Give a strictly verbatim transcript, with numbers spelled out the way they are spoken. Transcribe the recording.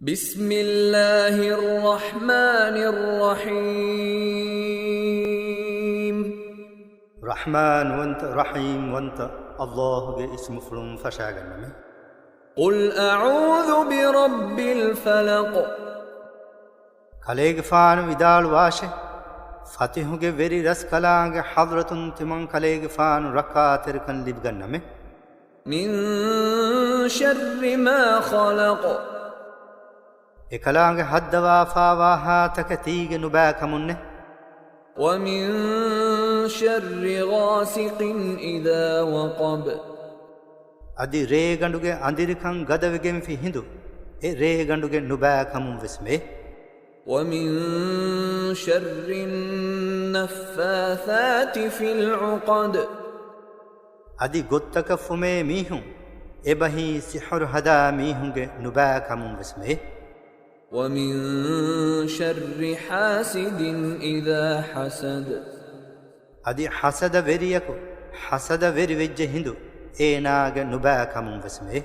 بسم الله الرحمن الرحيم. ރަޙްމާންވަންތަ، ރަޙީމްވަންތަ ﷲގެ އިސްމުފުޅުން ފަށާގަންނަމޭ. قل أعوذ برب الفلق. ކަލޭގެފާނު ވިދާޅުވާށޭ، ފަތިހުގެ ވެރި ރަސްކަލާނގެ ޙަޟްރަތުން ތިމަން ކަލޭގެފާނު ރައްކާތެރިކަން ލިބިގަންނަމޭ. من شر ما خلق. އެކަލާނގެ ހައްދަވާފާވާ ހާތަކެތީގެ ނުބައިކަމުންނޭ. ومن شر غاسق إذا وقب. އަދި ރޭގަނޑުގެ އަނދިރިކަން ގަދަވެގެންފި ހިނދު، އެ ރޭގަނޑުގެ ނުބައިކަމުން ވެސް މޭ. ومن شر النفاثات في العقد. އަދި ގޮށްތަކަށް ފުމޭ މީހުން، އެބަހީ ސިޙުރު ހަދާ މީހުންގެ ނުބައިކަމުން ވެސް މޭ. ومن شر حاسد إذا حسد. އަދި ޙަސަދަ ވެރިޔަކު ޙަސަދަ ވެރި ވެއްޖެ ހިނދު، އޭނާގެ ނުބައިކަމުން ވެސް މޭ.